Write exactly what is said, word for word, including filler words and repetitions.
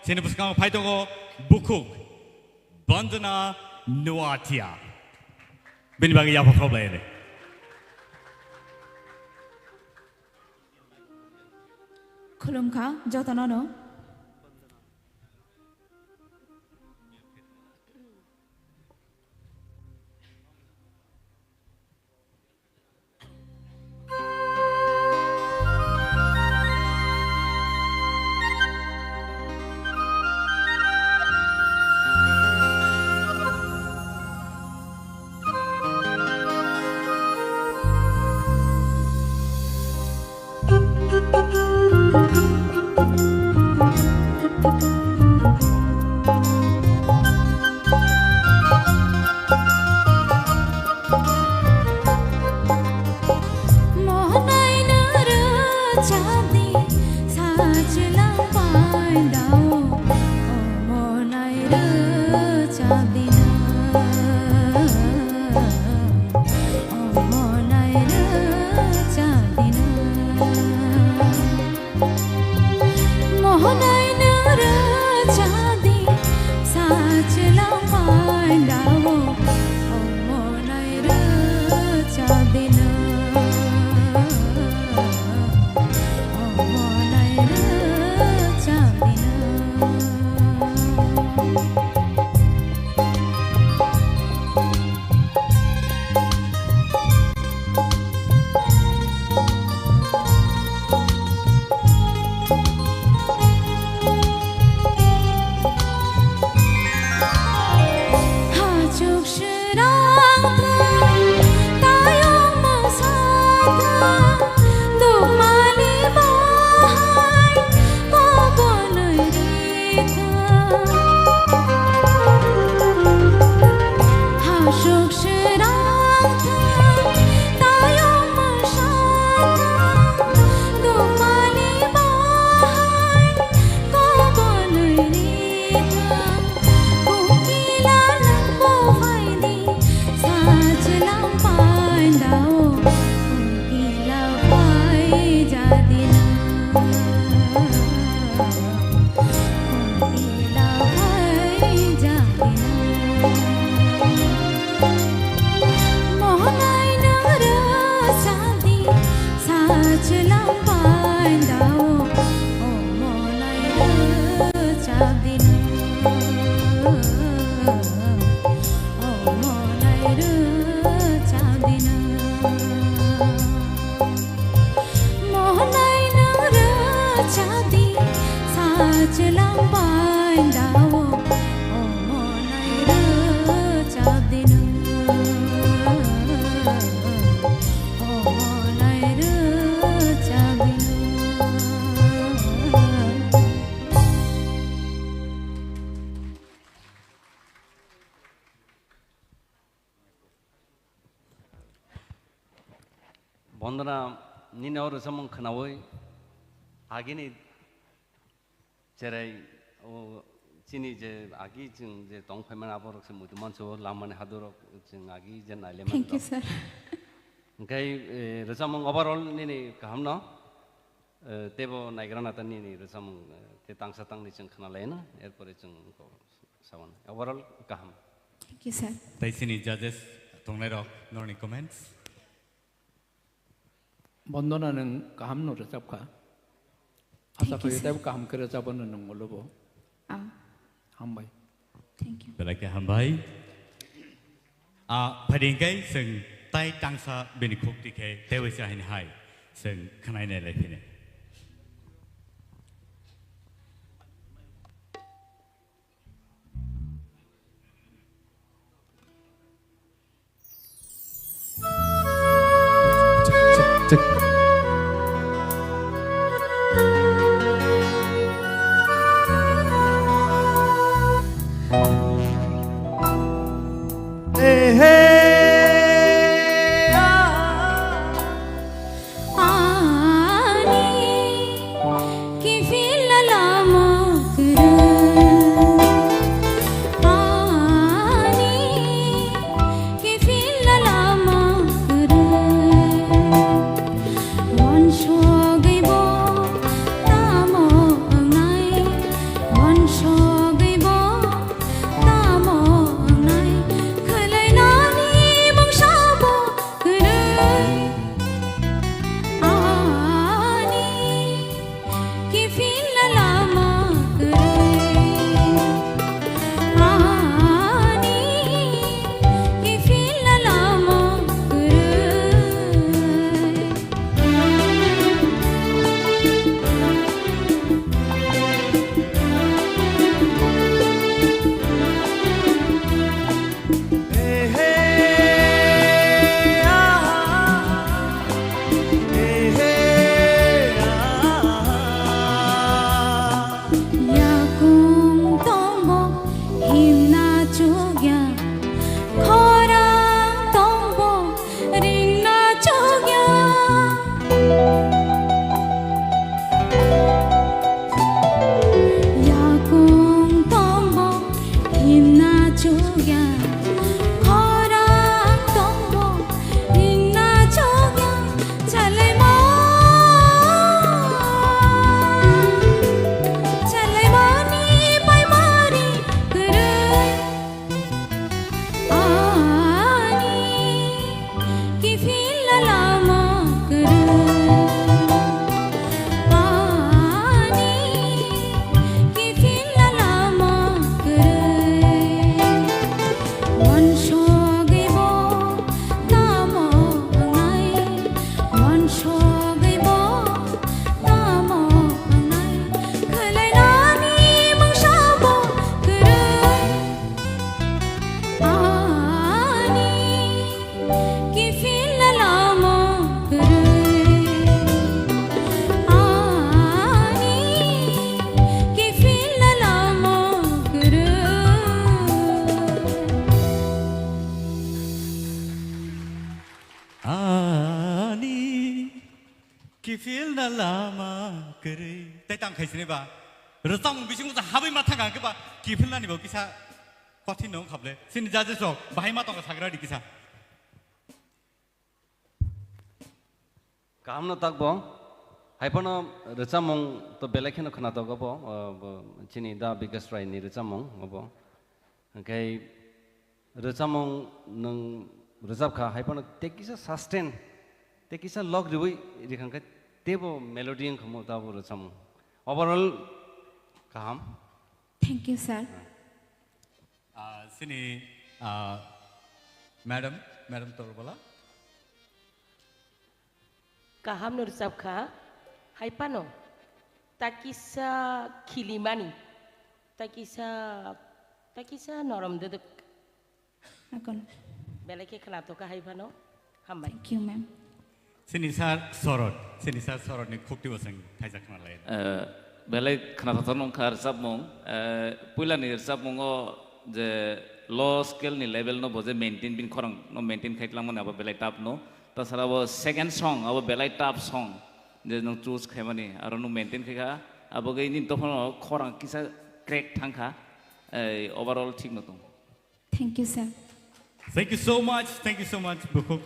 Tini bwskango phai tongo bukhuk Bandana Nuatia. Bini bagwi yapha khorok lai. Khulumkha jotono no. Bondona, nini o rwchapmung khwnaui agini cherai o chini je agi chwng je tong phaimani aborok se muitu manso lamani hadurok chwng agi je nailaimani Thank you, rok. Sir. Hwnkhe, eh, rwchapmung overall nini kaham no, eh, teibo naigra nata nini rwchapmung, eh, te tangsa tangni chwng khwnalaino, erpore chwng ko sawan. Overall kaham. Thank you, sir. Tai chini judges tongnai rok norni comments. Bondona nwng kaham no rwchap kha. Asa Thank you, khaio sir. Teibo kaham khe rwchapano nwng ulo bo. Ah. Hambai. Thank you. Belai khe hambai. Ah, phaidi hwnkhe chwng tai tangsa bini khuk tikhe teibo se haini hai chwng khwnai nai lai phini. Sogwi bo tamo wngnai, khwlainani mungsa bo kwrwi. Ani kiphilna lama kwrwi. Ani kiphilna lama kwrwi. Yakung tongbo himna chukya, khorang tongbo ringna chukya. Yakung tongbo himna chukya, khorang tongbo ringna chukya. Chalaimo, chalaimoni paimari kwrwi. Ani kiphilna lama kwrwi. Ani kiphilna lama kwrwi. Wansugwi bo tamo wngnai, wansugwi bo tamo wngnai, khwlainani mungsa bo kwrwi. Ani kiphilna lama kwrwi. Ani kiphilna lama kwrwi. Ani kiphilna lama kwrwi. Tei tang khai sini ba. Rwchapmung bisingo sa habwi ma thang khe ba kiphilnani bo kisa kothin no khable. Sini judges rok bahai ma tongkha sagra di kisa. Kaham no takbo. Hai phano rwchapmung to belai kheno khwnatok obo, o, bo, chini Da Bikas Rai ni rwchapmung obo. Hwnkhe rwchapmung nwng rwchapkha, hai phano tei kisa sustain, tei kisa log riwi rikhangkhe teibo melody wngkha mo tabo rwchapmung. Overall kaham. Thank you, sir. Ah, sini, ah, madam, madam Torbola. Kaham no rwchapkha, hai phano ta kisa khilimani, ta kisa, ta kisa norom dwdwk. Akon. Belai khe khwnathokha hai phano. Hambai. Thank you, ma'am. Sini sir Sorot, sini sir Sorot ni khukti bo chwng khaijak khna lai. Eh, belai khwnathok nongkha rwchapmung. Eh, puila ni rwchapmungo je low scale ni level no bo je maintain, bini khorang no maintain khai tlangmani abo belai tough no. Tasara bo second song abo belai tough song je nwng choose khaimani aro nwng maintain khai kha, abo gwi nini dophano khorang kisa crack thang kha. Eh, overall thik no tong. Thank you, sir. Thank you so much, thank you so much, bukhuk.